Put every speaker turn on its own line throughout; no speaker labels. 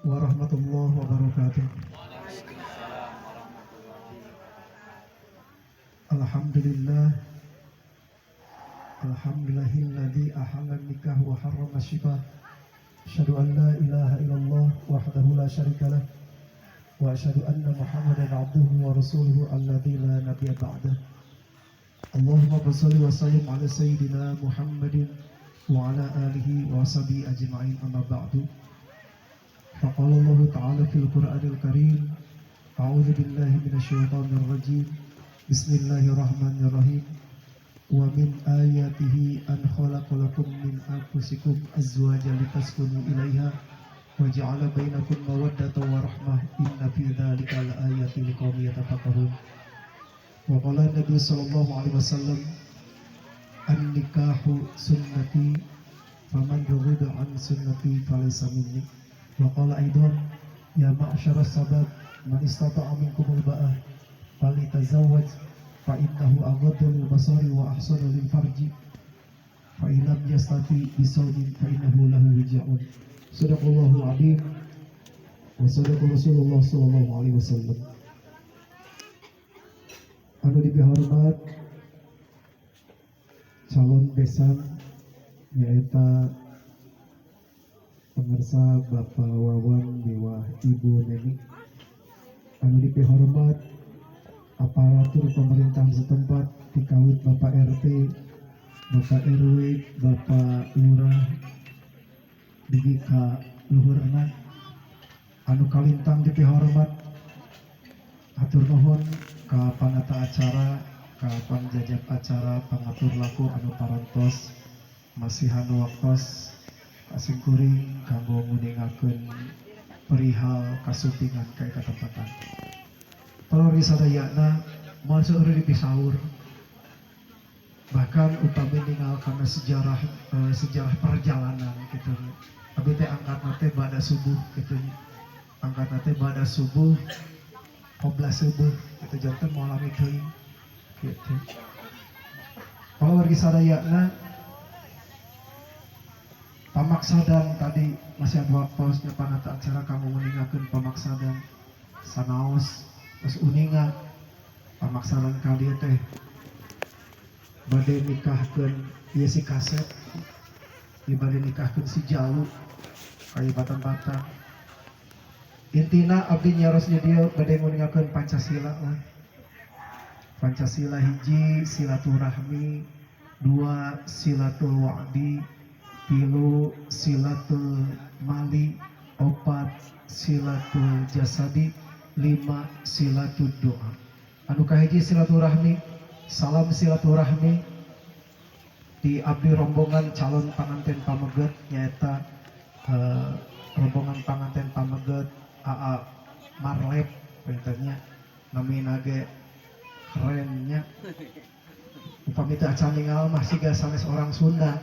Warahmatullahi wabarakatuh. Alhamdulillah. Alhamdulillahilladzi ahalla nikah wa harrama syifa. Asyhadu an la ilaha illallah wahdahu la syarikalah wa asyhadu anna Muhammadan abduhu wa rasuluhu alladzi la nabiyya ba'dah. Allahumma shalli wa sallim ala sayyidina Muhammadin wa ala alihi wa sahbihi ajma'in, amma ba'du. Faqala Allah Ta'ala fil Qur'anil Karim, A'udzu billahi minasyaitonir rajim. Bismillahirrahmanirrahim. Wa min ayatihi an khalaqalakum min anfusikum azwajan litaskunu ilaiha wa ja'ala bainakum mawaddatan wa rahmah, inna fi dzalika laayatin liqaumin yatafakkarun. Wa qala Nabi sallallahu alaihi wasallam, an-nikahu sunnati, faman raghiba an sunnati falaysa minni. Wa qala aidan, ya ma'syara sabab, man istata'a minkumul ba'ah falyatazawwaj, fa innahu aghaddu lil basari wa ahsanu lil farji, fa illam yastati bisawmin fa innahu lahu wija'un. Sadaqallahu azim wa sadaqa Rasulullah sallallahu alaihi wasallam. Anu dipihormat calon besan, nyaeta pemirsa Bapak Wawan miwah Ibu Neni. Anu dipihormat aparatur pemerintahan setempat, dikawit Bapak RT, Bapak RW, Bapak Lurah dugi ka luhurna. Anu kalintang dipihormat, hatur nuhun ka panata acara, ka panjajab acara, pangatur laku anu parantos masihan waktos ka simkuring kanggo nguningakeun perihal kasumpingan ka katempatan. Para sadayana, moal seueur dipisaur. Bahkan upami ningal karena sejarah, sejarah perjalanan gitu, abi teh angkat teh bada subuh gitu, angkat teh bada subuh, qobla subuh gitu, janten moal lami teuing gitu. Kalau wargi sadayana, pamaksadan tadi masih ada waktu panata acara kanggo nguningakeun pamaksadan sanaos terus uninga pamaksadan ka dieu teh bade nikahkeun ieu si kaset, ieu bade nikahkeun si Jalu kayu batang-batang. Intina abdi nyaros di dieu bade nguningakeun Pancasila lah. Pancasila hiji silaturahmi, dua silatul wa'di, tilu silatul mali, opat silatul jasadi, lima silatul doa. Anu kahiji silaturahmi, salam silaturahmi di abdi rombongan calon panganten pameget, nyaeta rombongan panganten pameget AA Marlep. Panginten nya namina ge kerennya, upami teu acan ningal mah siga sanes orang Sunda.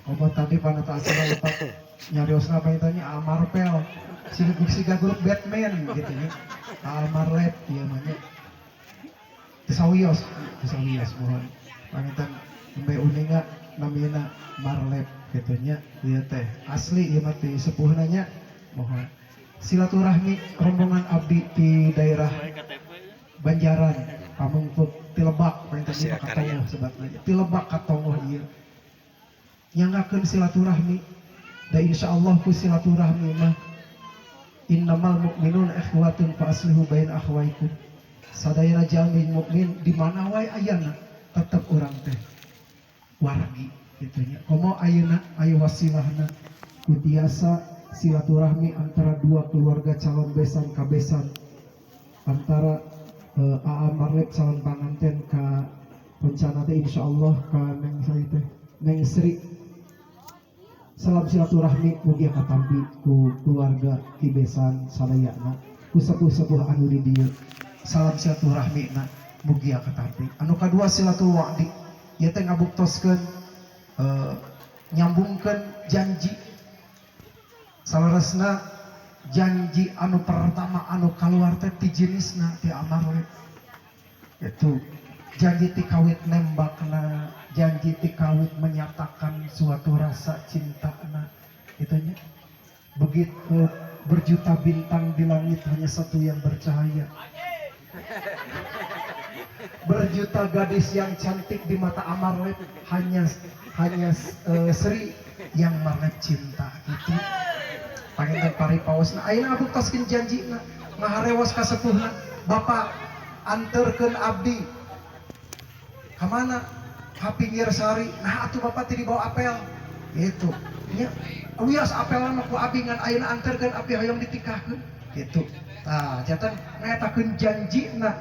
Komo tadi panata acara lepat nyariosna, panginten nya AA Marpel siga, siga grup Batman gitu ya. AA Marlep ieu mah nya teu sawios, teu sawios, mohon. Panginten nembe uninga namina Marlep gitu nya, ieu teh asli ieu mah ti sepuhna nya, mohon. Silaturahmi rombongan abdi di daerah Banjaran, Pamengpeuk, ti Lebak, panginten
Hasil
mah
karya.
Katongoh sebatna, ti Lebak katongoh ieu nyanggakeun silaturahmi. Da insyaallah ku silaturahmi mah, innamal mu'minun ikhwatun fa aslihu baina akhwaikum. Sadayana jalmi mukmin di mana wae ayana tetep urang teh wargi gitu nya. Komo ayeuna aya wasilahna ku tiasa silaturahmi antara dua keluarga calon besan ka besan, antara AA Marlep calon panganten ka rencana teh insyaallah ka Neng saya teh Neng Sri. Salam silaturahmi mugi katampi ku keluarga ki besan sadayana, ku sepuh-sepuh anu di dieu. Salam silaturahmi na mugi katampi. Anu kadua silatul wa'di, ieu teh ngabuktoskeun, nyambungkeun janji. Saleresna janji anu pertama anu kaluar teh ti jenisna ti Amarlep itu janji ti kawit nembakna, janji ti kawit menyatakan suatu rasa cintana itu nya. Begitu Berjuta bintang di langit, hanya satu yang bercahaya. Berjuta gadis yang cantik di mata Amarlep, hanya hanya Sri yang Marlep cinta, gitu. Panginten paripaosna ayeuna ngabuktoskeun janjina, ngaharewos ka sepuhna, "Bapak, anterkeun abdi." "Kamana?" "Ka pinggir sari." "Nah, atuh Bapak teh dibawa apel gitu nya." "Wios apel mah ku abi, ngan ayeuna anterkeun abdi, hoyong ditikahkeun," gitu. Tah, janten ngetakeun janjina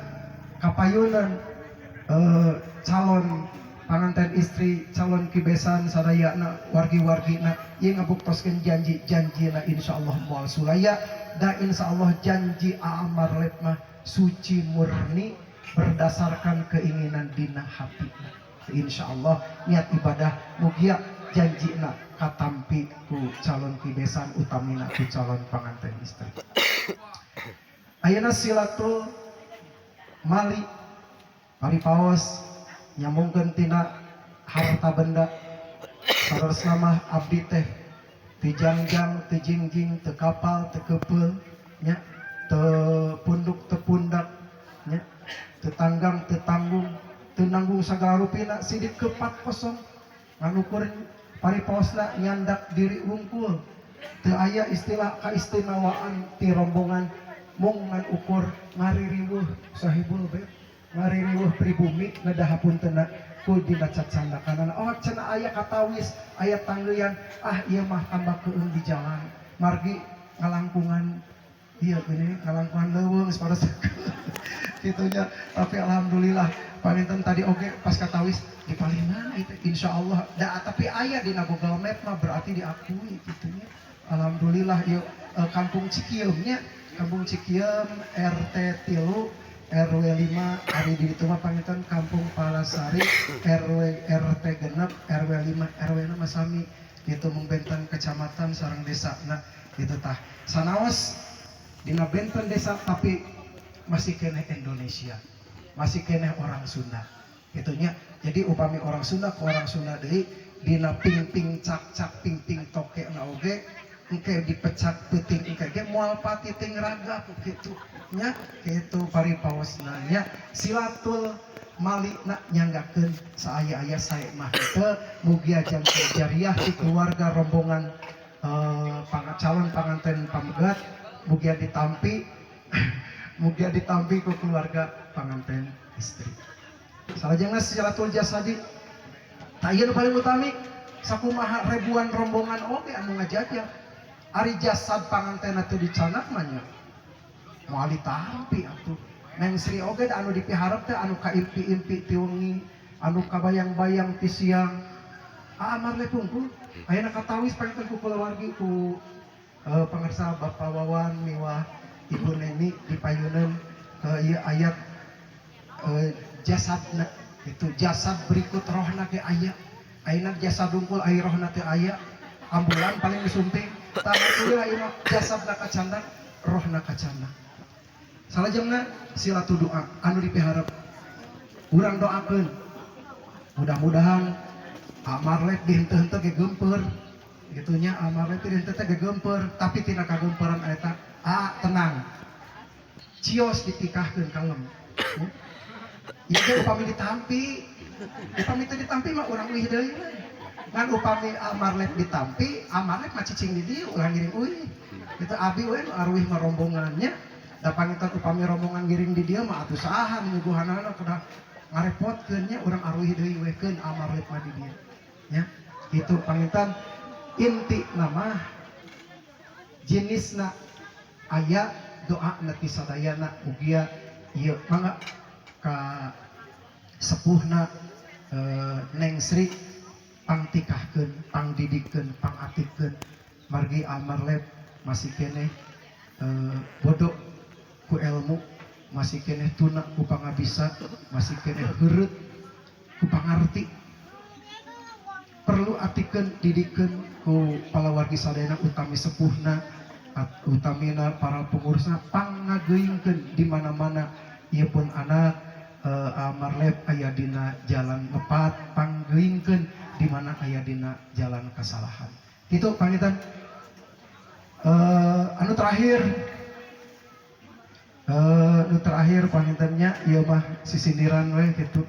kapayunan calon panganten istri, calon kibesan sadayana, wargi-wargina ieu ngabuktoskeun janji janjina insyaallah moal sulaya. Da insyaallah janji Amarlep mah suci murni berdasarkan keinginan dina hati. Insyaallah niat ibadah, mugia janjina katampi ku calon kibesan, utamina ku calon panganten istri. Ayeuna silatul mali, paripaos nyambungkeun tina harta benda. Saleresna mah abdi teh teu jangjang, teu jingjing, teu kapal, teu kepeul nya, teu punduk, teu pundak nya, teu tanggang, teu tanggung, teu nanggung sagala rupina, sidik kepat kosong. Ngan ukur paripaosna nyandak diri wungkul, teu aya istilah kaistimewaan ti rombongan, mung ngan ukur ngaririweuh sahibul bait, ngaririweuh pribumi, ngedah hapuntena ku dina cacanda. Oh, cenah aya katawis, aya tanggeyan, ah ieu mah tambah keung di jalan, margi ngalangkungan iya gini, ngalangkungan leuweung pada gitu nya. Tapi alhamdulillah panginten tadi oge pas katawis di paling mana itu, insyaallah da, tapi aya dina Google Map mah berarti diakui gitu nya. Alhamdulillah yuk, Kampung Cikiem nya, Kampung Cikiem RT 3 RW 5. Ari di ditu mah panginten Kampung Palasari RW RT 6 RW 5, RW na mah sami gitu, mung benten kecamatan sareng desa. Nah, gitu tah, sanaos dina benten desa tapi masih keneh Indonesia, masih keneh orang Sunda gitu nya. Jadi upami orang Sunda ke orang Sunda deui, dina ping-ping cak-cak, ping-ping toke na oge, engke dipecak peuting engke ge moal pati ting ragap gitu nya. Kitu paripaosna nya, silatul mali na nyanggakeun saaya-aya sae mah teu, mugia janten jariah di keluarga rombongan calon panganten pamegat, mugia ditampi, mugia ditampi ku keluarga panganten istri. Salajengna silatul jasadi. Tah, ieu nu paling utami. Sakumaha ribuan rombongan oge anu ngajajah, ari jasad panganten teu dicandak mah nya moal ditampi atuh. Neng Sri oge da anu dipiharep teh anu kaimpi-impi ti wengi, anu kabayang-bayang ti siang. Amar le pungkul ayeuna katawis panginten ku kulawargi, ku pangersa Bapak Wawan miwah Ibu Neni dipayuneun ieu ayat jasadna itu, jasad berikut rohna ge aya. Ayeuna jasad dungkul, aya rohna teh aya, ambulan paling disumping. Tah, alhamdulillah ieu mah jasadna kacandak, rohna kacandak. Salajengna silatu doa anu dipiharep, urang doakeun mudah-mudahan Amarlep di henteu-henteu ge geumpeur gitu nya. Amarlep di henteu teh ge geumpeur, tapi tina kagemperan eta, ah, tenang, cios ditikahkeun, kalem. Ieu teh upami ditampi, upami teu ditampi mah urang uih deui we. Ngan upami Amarlep ditampi, Amarlep mah cicing di dieu, ulah ngiring uih itu, abi we nu aruih mah rombongannya. Da panginten upami rombongan ngiring di dieu mah atuh saha nyuguhanana, kudu ngarepotkeun nya. Urang aruih deui we, keun Amarlep mah di dieu nya. Itu panginten inti nama jenisna aya doa ti sadayana, mugia ieu mangga ka sepuhna Neng Sri pangtikahkeun, pangdidikeun, pangatikeun, margi Amarlep masih keneh bodoh ku ilmu, masih keneh tuna ku pangabisa, masih keneh heureut ku pangarti. Perlu atikeun, didikeun ku palawargi sadayana, utami sepuhna, utamina para pengurusna, pangngageuingkeun di mana-mana ieu pun anak Amarlep aya dina jalan lepat, panggeuingkeun di mana aya dina jalan kesalahan. Itu panginten. Anu terakhir, nu terakhir panginten nya, ieu mah sisindiran we gitu.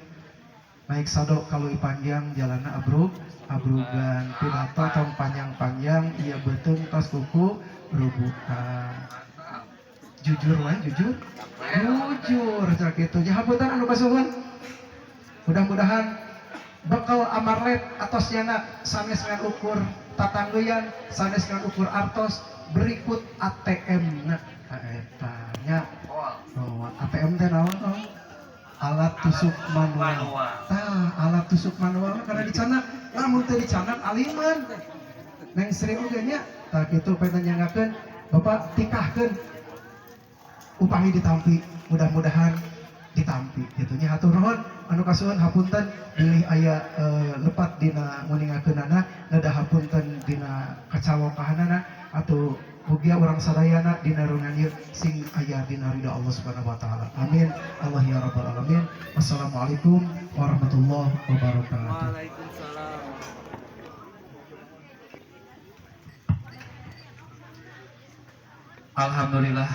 Naik sado ka Leuwi Panjang, jalanna abrug abrugan, pidato tong panjang-panjang, ieu beuteung tos kuku rubukan. Jujur wae, jujur jujur sakitu nya. Hapunten anu kasuhun, mudah-mudahan bekal amarlet atos nyana sanes ngan ukur tatanggeyan, sanes ngan ukur artos, berikut ATM. Nah, eta nya. Oh, ATM teh naon? Oh, alat tusuk manual. Tah, alat tusuk manual karena dicandak, lamun teu dicandak aliman Neng Sri oge nya. Tah, kitu pengen nyanggakeun, Bapak tikahkeun upami ditampi, mudah-mudahan ditampi gitu nya. Hatur nuhun anu kasuhun, hapunten bilih aya lepat dina nguningakeunana, neda hapunten dina kacalokahanana, atau mugia urang sadayana dina ruangan ieu sing aya dina ridha Allah Subhanahu wa taala. Amin Allah ya rabbal alamin. Wassalamualaikum warahmatullahi wabarakatuh.
Waalaikumsalam.
Alhamdulillah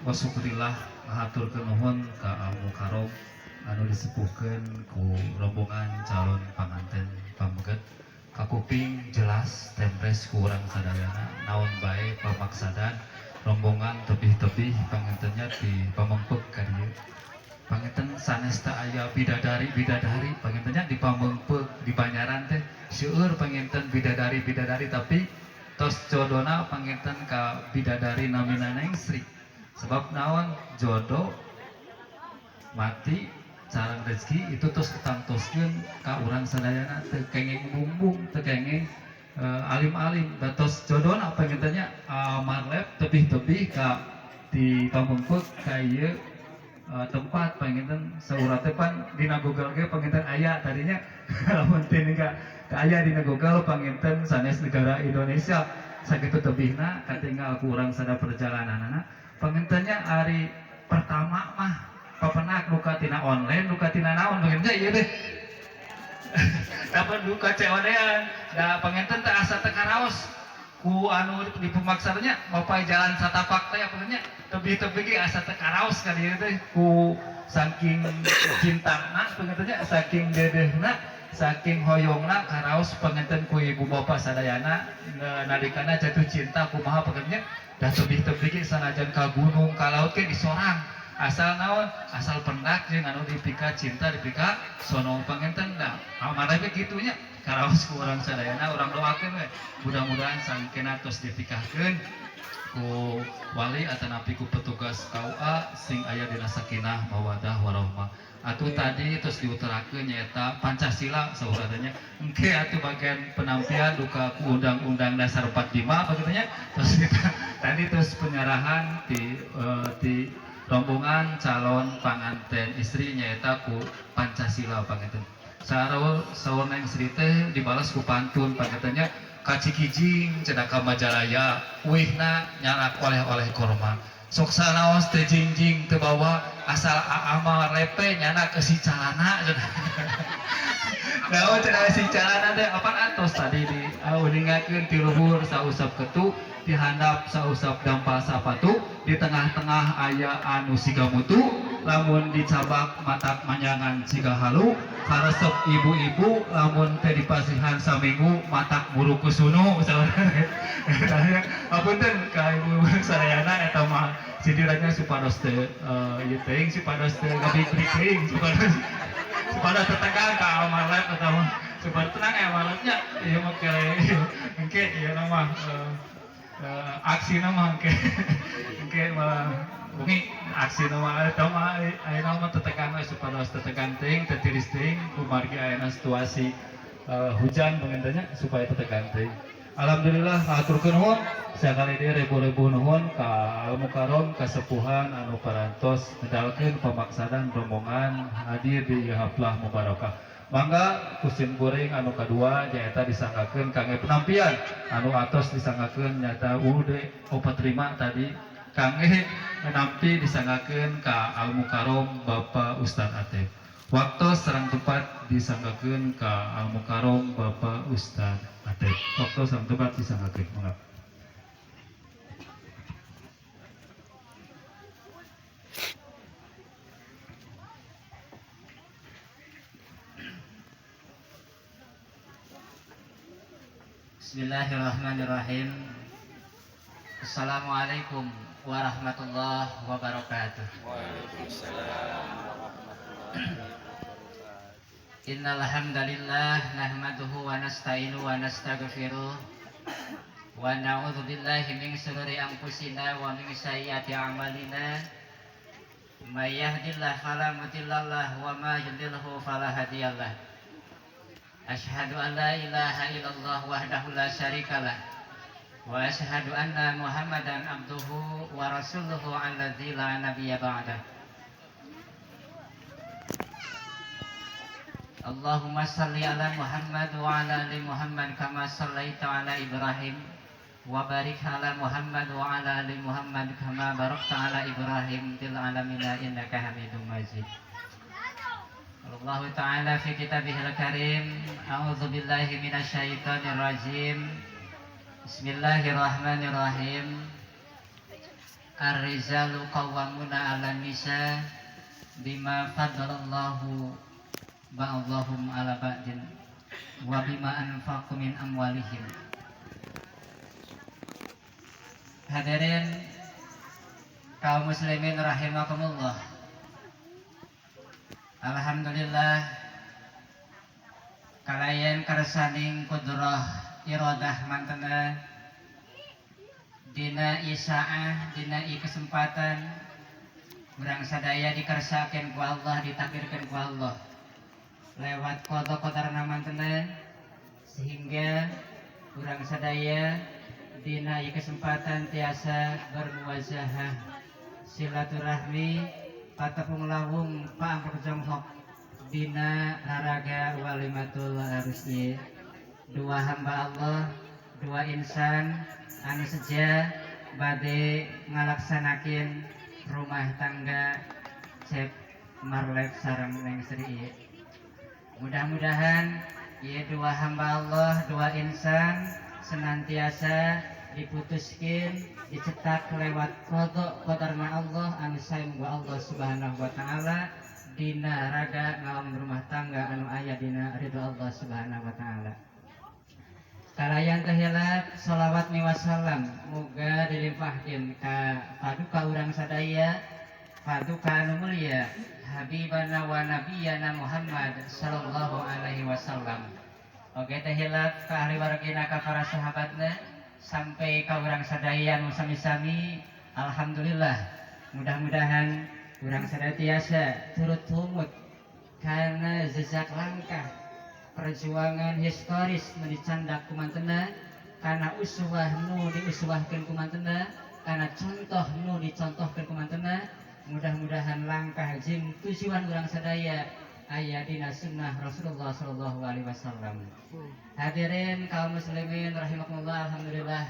wa syukurillah, ngahaturkeun nuhun ka Al Mukarrom anu disepuhkeun ku rombongan calon panganten pameget. Kakuping jelas tempres ku urang sadayana naon bae pamaksadan rombongan, tebih-tebih pangantennya di pamengpeuk ka dieu. Panginten sanes teh aya bidadari bidadari pangintennya di pamengpeuk di Banjaran teh seueur panginten bidadari bidadari, tapi tos jodona panginten ka bidadari namina Neng Sri. Sebab naon, jodoh mati sareng rezeki itu terus ketangtoskeun ka urang sadayana, teu kenging bumbung, teu kenging alim-alim, tos jodona pangintennya marlep, tebih-tebih ka di pamengpeuk ka ieu tempat. Panginten saurate teh pan dina Google ge panginten aya tadinya, lamun teu ka aya dina Google panginten sanes negara Indonesia. Sakitu tebihna katinggal ku urang sada perjalananana pangintennya. Hari pertama mah papenak duka tina online, duka tina naon panginten ieu deh, dapat duka COD-an da panginten teh asa teu karaos ku anu di pemaksanya bapak jalan satapak teh pangintennya, tebih-tebih ge asa teu karaos ka dieu teh ku saking cintana pangintennya, saking dedehna, saking hoyongna karaos panginten ku ibu bapak sadayana nalikana jatuh cinta kumaha pangintennya. Da tebih-tebih ge sanajan ka gunung ka laut ge disorang, asal naon, asal pendak jeung anu dipika cinta, dipika sono panginten. Da amarah ge kitu nya, karaos ku urang sadayana. Urang doakeun we mudah-mudahan sangkena tos dipikahkeun ku wali atanapi ku petugas KUA sing aya dina sakinah mawadah warahmah. Atuh tadi terus diutarakeun nyaeta Pancasila sauratanya, engke atuh bagian penampilan duka ku Undang-Undang Dasar 45 bagitunya. Terus kita tadi terus penyerahan di rombongan calon panganten istri nyaeta ku Pancasila panganten. Saur saur Neng Sri teh dibalas ku pantun pangantennya, ka Cikijing cenah ka Majalaya, uihna nyalak oleh-oleh korma, sok sanaos teu jingjing teu bawa, asal amal lepe nyana ke si calana cenah. Naon cenah si calana teh? Apaan atos tadi di uningakeun, ti luhur sausap ketu, di handap sausap dampal sapatu, di tengah-tengah aya anu siga mutu, lamun dicabak matak manyangan siga halu, karesep ibu-ibu, lamun teh dipasihan saminggu matak buru kusunu. Apunten ka ibu sadayana, eta mah sindirannya supados teu ieu teuing, supados teu ngabikrik teuing, supados supados tetegang ka amarlet eta mah, supaya tenang ya amarletnya. Ieu mah kele engke ieu mah aksi mah engke engke malah bengi aksi nama eta mah. Ayeuna mah tetekan we supados tetekan teuing, teu tiris teuing kumargi ayeuna situasi hujan pangintennya, supaya tetekan teuing. Alhamdulillah, haturkeun nuhun sakali deui, ribu-ribu nuhun ka Al Mukarrom kasepuhan anu parantos ngedalkeun pamaksadan rombongan hadir di ieu haflah mubarakah. Mangga kusim kuring anu kadua nyaeta disanggakeun kangge penampian anu atos disanggakeun nyaeta UUD 45 tadi, kangge nampi disanggakeun ka Al Mukarrom Bapak Ustad Atep. Waktu sareng tempat disanggakeun ka Al Mukarrom Bapak Ustad Atep. Waktu sareng tempat disanggakeun, mangga.
Bismillahirrahmanirrahim. Assalamualaikum warahmatullahi wabarakatuh.
Waalaikumsalam warahmatullahi wabarakatuh.
Innal hamdalillah nahmaduhu wa nasta'inu wa nastaghfiruh wa na'udzu billahi min syururi anfusina wa min sayyiati a'malina. May yahdihillahu fala mudhillalah wa may yudlilhu fala hadiyalah. Asyhadu an la ilaha illallah wahdahu la syarikalah wa asyhadu anna Muhammadan abduhu wa rasuluhu alladzi la nabiyya ba'dah. Allahumma salli ala Muhammad wa ala ali Muhammad kama sallaita ala Ibrahim wa barik ala Muhammad wa ala ali Muhammad kama barakta ala Ibrahim fil alamin innaka Hamidum Majid. Allah Ta'ala fi kitabihil karim, a'udzu billahi minasyaitonir rajim. Bismillahirrahmanirrahim. Ar-rijalu qawwamuna 'alan nisa bima faddalallahu ba'dahum 'ala ba'din wa bima anfaqu min amwalihim. Hadirin kaum muslimin rahimakumullah. Alhamdulillah kalayan kersaning kudrah iradah mantena dina isaah dina i kesempatan urang sadaya dikersakeun ku Allah, ditakdirkeun ku Allah lewat qada qadarna mantena sehingga urang sadaya dina i kesempatan tiasa bermuwajahah silaturahmi patepung lawung paamprok jonghok dina raraga walimatul arus ieu. Dua hamba Allah, dua insan anu seja bade ngalaksanakeun rumah tangga Cep Marlep sareng Neng Sri ieu. Mudah-mudahan ieu dua hamba Allah, dua insan senantiasa diputuskeun, dicetak lewat qada qadarna Allah anu sae wa Allah Subhanahu wa taala dina raga ngalam rumah tangga anu aya dina ridho Allah Subhanahu wa taala. Kalayan teh hilap sholawat mi wasallam muga dilimpahkeun ka paduka urang sadaya, paduka anu mulia habibana wa nabiyana Muhammad sallallahu alaihi wasallam. Oge teh hilap ka ahli wargina ka para sahabatna sampai ka urang sadaya nu sami-sami. Alhamdulillah, mudah-mudahan urang sadaya tiasa turut tumut karena jejak langkah perjuangan historis nu dicandak kumantena, karena uswah nu diuswahkeun kumantena, karena contoh nu dicontohkeun kumantena. Mudah-mudahan langkah jeung tujuan urang sadaya aya dina sunnah Rasulullah sallallahu alaihi wasallam. Hadirin kaum muslimin rahimakumullah, alhamdulillah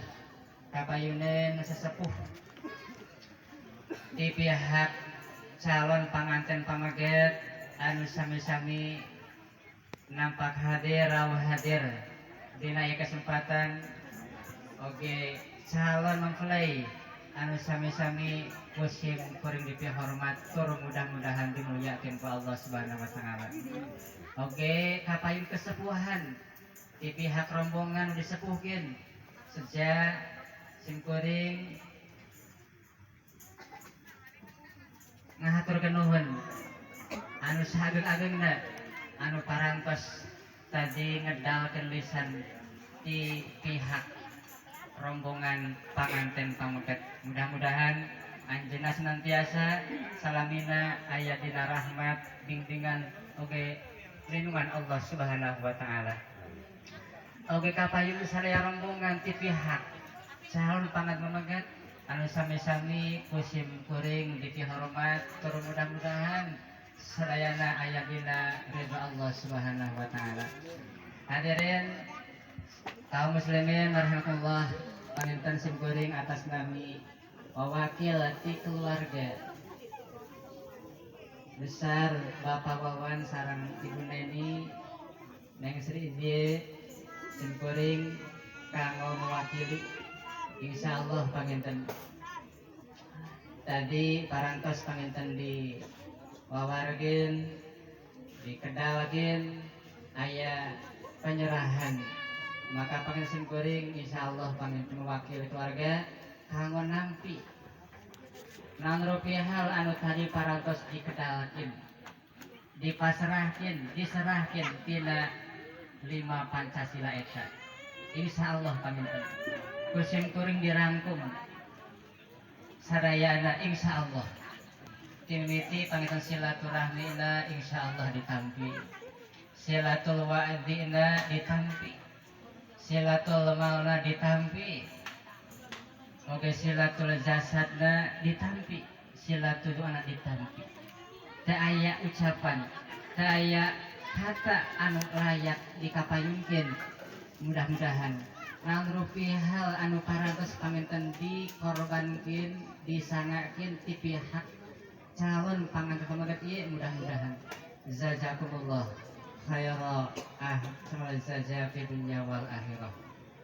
kapayunen sesepuh di pihak calon panganten pameget anu sami-sami nampak hadir rawuh hadir dina ieu kesempatan. Oge calon mempelai anu sami-sami musim kuring dipihormat tur mudah-mudahan dimuliakeun ku Allah Subhanahu wa taala. Oge kapayun kesepuhan di pihak rombongan disepuhkeun sejak simkuring ngahaturkeun nuhun anu saageng-agengna anu parantos tadi ngedalkeun lisan di pihak rombongan panganten pameget. Mudah-mudahan anjeunna senantiasa salamina aya dina rahmat bimbingan oge lindungan Allah Subhanahu wa taala. Oge kapayun sadaya rombongan ti pihak calon panganten pameget anu sami-sami kusim kuring dipihormat tur mudah-mudahan sadayana aya dina ridha Allah Subhanahu wa taala. Hadirin kaum muslimin rahimakumullah, panginten simkuring atas nami wakil ti keluarga besar Bapak Wawan sareng Ibu Neni Neng Sri Idye, simkuring kanggo mewakili insyaallah panginten tadi parantos panginten di wawargin di kedalgin aya penyerahan Maka panginten simkuring insyaallah panginten mewakili keluarga kanggo nampi naon rupi hal anu tadi parantos dikedalkeun, dipasrahkeun, diserahkeun tina lima Pancasila eta. Insyaallah panginten ku simkuring dirangkum sadayana, insyaallah timiti panginten silaturahmina insyaallah ditampi, silatul wa'dina ditampi, silatul malna ditampi, oke, silatul jasadna ditampi, silatul doana ditampi. Teu aya ucapan, teu aya kata anu layak dikapayunkeun. Mudah-mudahan naon rupi hal anu parantos panginten dikorbankeun, disangakeun ti pihak calon panganten pameget ieu, mudah-mudahan jazakumullah khaira ah jaza fi dunya wal akhirah.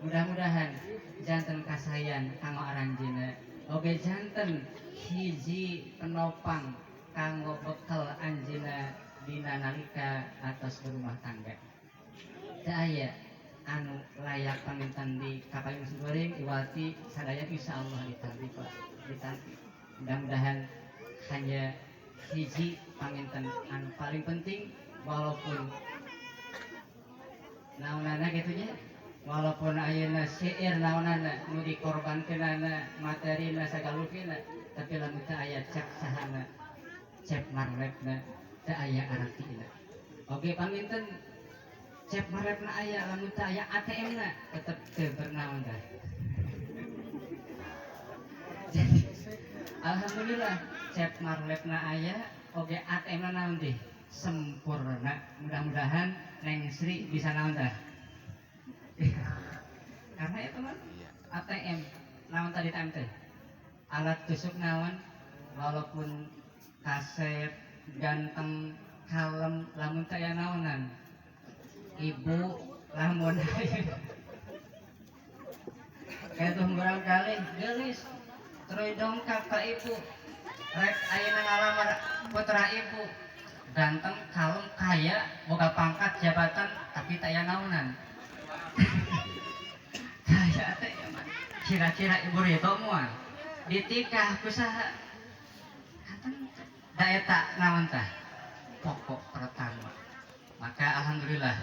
Mudah-mudahan janten kasayan kanggo aranjeuna, oge janten hiji penopang kanggo bekal anjeuna dina nalika atos berumah tangga. Teu aya anu layak panginten di kapayun simkuring iwati sadaya, insyaallah ditampi, Pak, ditampi. Mudah-mudahan hanya hiji panginten anu paling penting, walaupun naonana gitu nya, walaupun ayeuna seueur naonana nu dikorbankeunana, materina, sagalupina, tapi lamun teu aya cek sahana, cep marlepna, teu aya artina. Oke, panginten cep marlepna aya, lamun teu aya ATM na tetep teu bernaon dah. Jadi alhamdulillah cep marlepna aya, oge ATM na naon deh sempurna. Mudah-mudahan Neng Sri bisa naon dah, karena itu mah ATM naon tadi, ATM teh alat tusuk naon. Walaupun kasep, ganteng, kalem, lamun teu aya naonan, ibu, lamun kayak tuh barangkali gelis terus dongkap ka ibu, rek ayeuna ngalamar putra ibu, ganteng, kalem, kaya, boga pangkat jabatan, tapi teu aya naonan, kaya teh ya mah kira-kira ibu ridho moal ditikah ku saha? Da eta naon tah pokok pertama. Maka alhamdulillah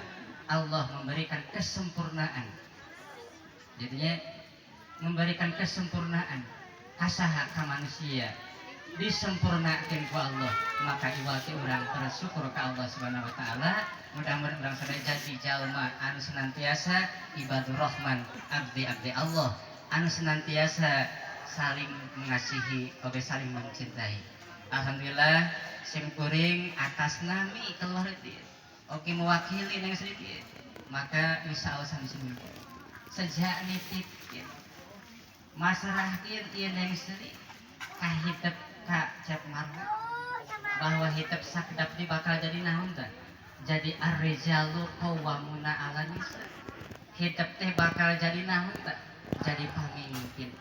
Allah memberikan kesempurnaan, jadinya memberikan kesempurnaan kasaha, ka manusia disempurnakan ku Allah. Maka iwati urang bersyukur ke Allah Subhanahu wa Taala. Mudah-mudahan urang sadaya jadi jalma anu senantiasa ibadur rahman, abdi-abdi Allah anu senantiasa saling mengasihi oge saling mencintai. Alhamdulillah simkuring atas nami keluar itu oke mewakili yang sedikit, maka insya Allah sami sini sejak nitip ya, masrahkeun ieu Neng Sri kahitep ka Cep Marwa, bahwa hitep sakedap di bakal jadi naon teh, jadi ar-rijalu qawwamuna 'ala nisa. Hitep teh bakal jadi naon teh, jadi pamimpin.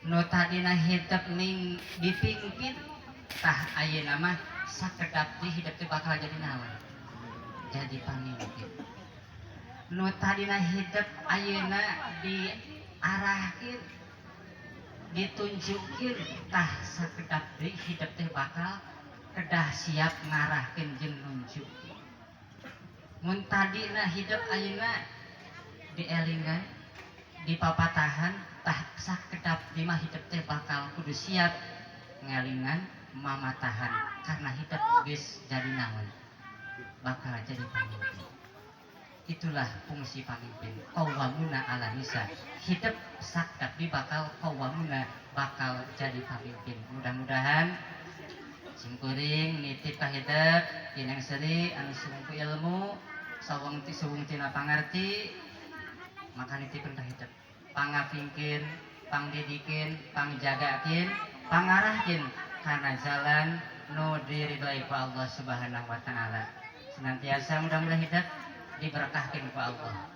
Nu tadina hitep ning dipimpin, tah ayeuna mah sakedap di hidup teh bakal jadi naon, jadi pamimpin. Nu tadina hidup ayeuna diarahkeun, ditunjukkeun, tah sakedap deui hidup teh bakal kedah siap ngarahkeun jeung nunjukkeun. Mun tadina hidup ayeuna dielingan, dipapatahan, tah sakedap di mah hidup teh bakal kudu siap ngelingan, mamatahan, karena hidup geus jadi naon, bakal jadi pamimpin. Itulah fungsi pamimpin, qawwamuna ala nisa. Hidup sakedap di bakal qawwamuna, bakal jadi pamimpin. Mudah-mudahan simkuring nitip ka hidep Neng Sri anu sungguh ilmu sawung ti suwung tina pangarti, maka nitipkeun ka hidep pangapingkeun, pangdidikin, pangjagakeun, pangarahkeun kana jalan nu diridhoi ku Allah Subhanahu wa Taala. Senantiasa mudah-mudahan hidup diberkahkeun ku Allah,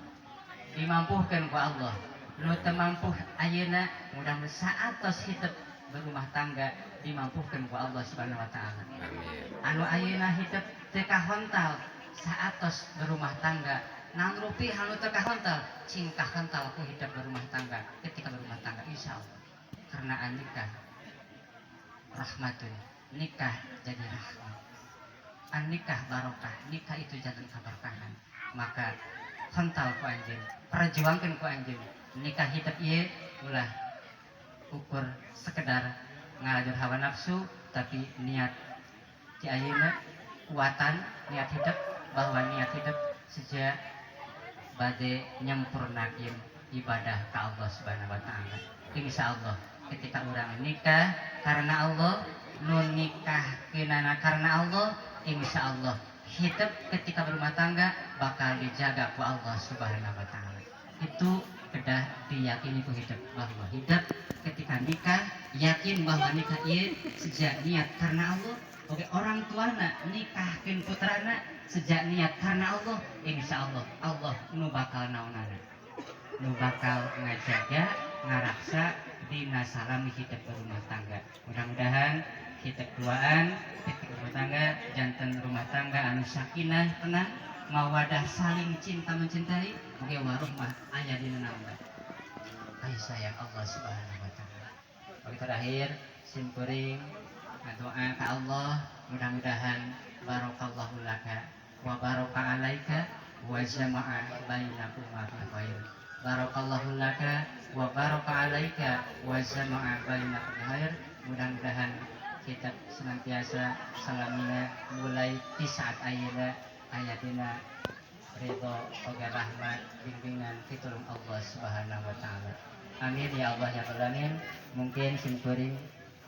dimampuhkeun ku Allah. Nu teu mampu ayeuna, mudah-mudahan saatos hidup berumah tangga dimampuhkeun ku Allah Subhanahu wa Taala.
Amin.
Anu ayeuna hidup teu kahontal, saatos berumah tangga. Naon rupi hal nu teu kahontal, cing kahontal ku hidup berumah tangga. Ketika berumah tangga, insya Allah, karena nikah rahmatun, nikah jadi rahmat, an nikah barokah, nikah itu janten keberkahan. Maka hontal ku anjeun, perjuangkan ku anjeun nikah hidup ieu, ulah ukur sekedar ngalajur hawa nafsu, tapi niat di ayeuna kuatan niat hidup, bahwa niat hidup sejak bade nyempurnakin ibadah ke Allah Subhanahu wa Ta'ala. Insya Allah ketika orang nikah karena Allah, nu nikah kenana karena Allah, insya Allah hidup ketika berumah tangga bakal dijaga ku Allah Subhanahu wa Ta'ala. Itu kedah diyakini ku hidup, bahwa hidup ketika nikah yakin bahwa nikah ieu sejak niat karena Allah. Oke, orang tuana nikahkeun putrana sejak niat karena Allah, insya Allah Allah nu bakal naonana, nu bakal ngajaga, ngaraksa dina salami hidup berumah tangga. Mudah-mudahan hidup duaan hidup rumah tangga janten rumah tangga anu sakinah, tenang, mawadah, saling cinta mencintai, oke, warahmah aya dina naon kasih sayang Allah Subhanahu wa Ta'ala. Oke, terakhir simkuring doa ke Allah, mudah-mudahan barakallahu laka wa baraka alaika wa jama'a bainakuma fi khair. Barakallahu laka wa baraka alaika wa jama'a bainakum fi khair. Mudah-mudahan kita senantiasa salamina mulai di saat ayeuna aya dina ridho oge rahmat, bimbingan, pitulung Allah Subhanahu wa Ta'ala. Amin ya Allah ya Rabbal alamin. Mungkin simkuring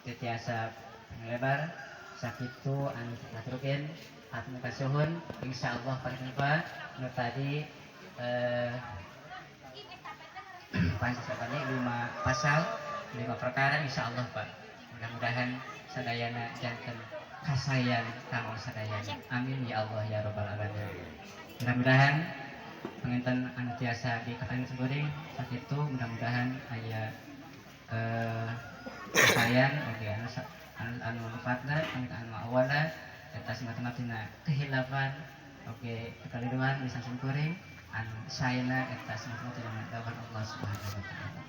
teu tiasa lebar, sakitu anu haturkeun, hatur kasuhun. Insyaallah panjenengan nu tadi pasal lima, pasal lima perkara, insyaallah Pak, mudah-mudahan sadayana janten kasayan kanggo sadayana. Amin ya Allah ya Rabbal alamin. Mudah-mudahan panginten anu tiasa dikatakan simkuring sakitu, mudah-mudahan aya kasayan oge anu anu anu lepatna, anu anu awalna eta semata-mata kehilafan oge kekeliruan bisa simkuring, anu saena eta semata-mata dina Allah Subhanahu wa Ta'ala.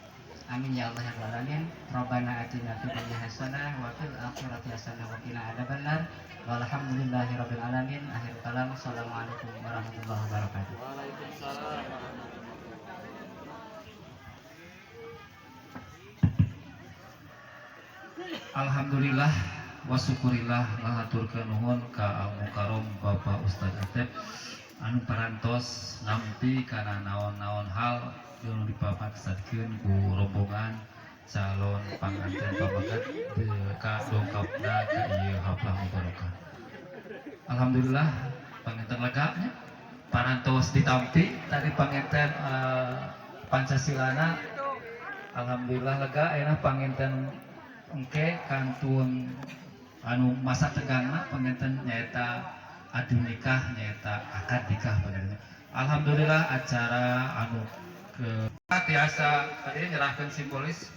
Amin ya Allah ya Rabbal alamin. Rabbana atina fid dunya hasanah wa fil akhirati hasanah wa qina adzabannar. Walhamdulillahi rabbil alamin. Akhir kalam. Assalamualaikum warahmatullahi wabarakatuh.
Waalaikumsalam.
Alhamdulillah wa syukurillah, ngahaturkeun nuhun ka Al Mukarram Bapak Ustaz Atep anu parantos nampi kana naon-naon hal anu dipamaksudkeun ku rombongan calon panganten pamegat ka dongkapna ka ieu haflah mubarakah. Alhamdulillah panganten lega nya, parantos ditampi tadi panganten Pancasilana. Alhamdulillah lega, ayeuna panganten engke kantun anu masa tegangna panganten nyaeta adu nikah, nyaeta akad nikah panganten. Alhamdulillah acara anu ke tiasa tadi nyerahkan simbolis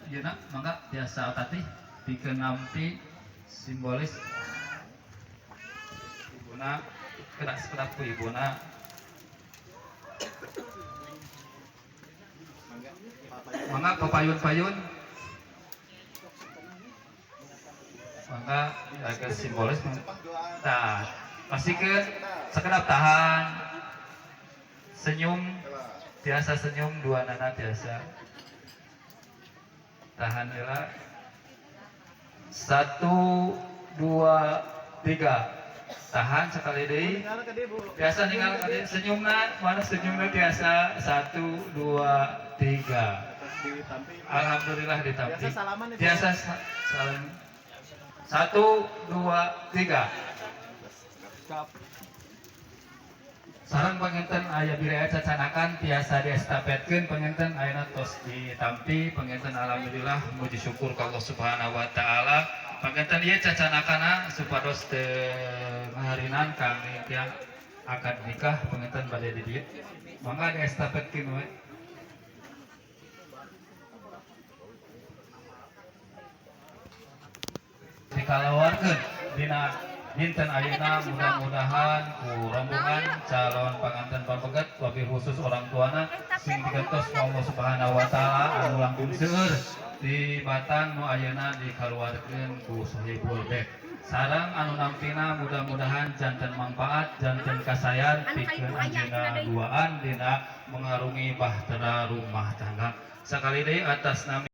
ieu na, mangga tiasa tadi pikeun nampi simbolis ibuna, kena sekedap ku ibuna. Mangga papayun-payun, mangga agak simbolis. Nah, pasikeun sekedap, tahan, senyum, tiasa senyum dua nana, tiasa tahan heula, satu, dua, tiga, tahan sekali deui, biasa ninggal ka dieu, senyumna mana, senyumna tiasa, satu, dua, tiga. Alhamdulillah ditampi. Biasa salam, satu, dua, tiga. Sareng panginten aya bilih cacanakan tiasa diestafetkeun. Panginten ayeuna tos ditampi. Panginten alhamdulillah, muji syukur ka Allah Subhanahu wa Taala. Panginten ieu cacanakana supados teu ngaharinan kami tiang akad nikah. Panginten bade di dieu, mangga diestafetkeun we. Dikalawarkeun dina dinten ayeuna, mudah-mudahan ku rombongan calon panganten pamegat. khusus orang tuana sing digentos ku Allah Subhanahu wa Taala anu langkung seueur di batang nu ayeuna dikaluarkeun ku Sohibul Bait. Sareng anu nampina mudah-mudahan janten manfaat, janten kasayan pikeun anjeunna duaan dina mengarungi bahtera rumah tangga. Sakali deui atas nami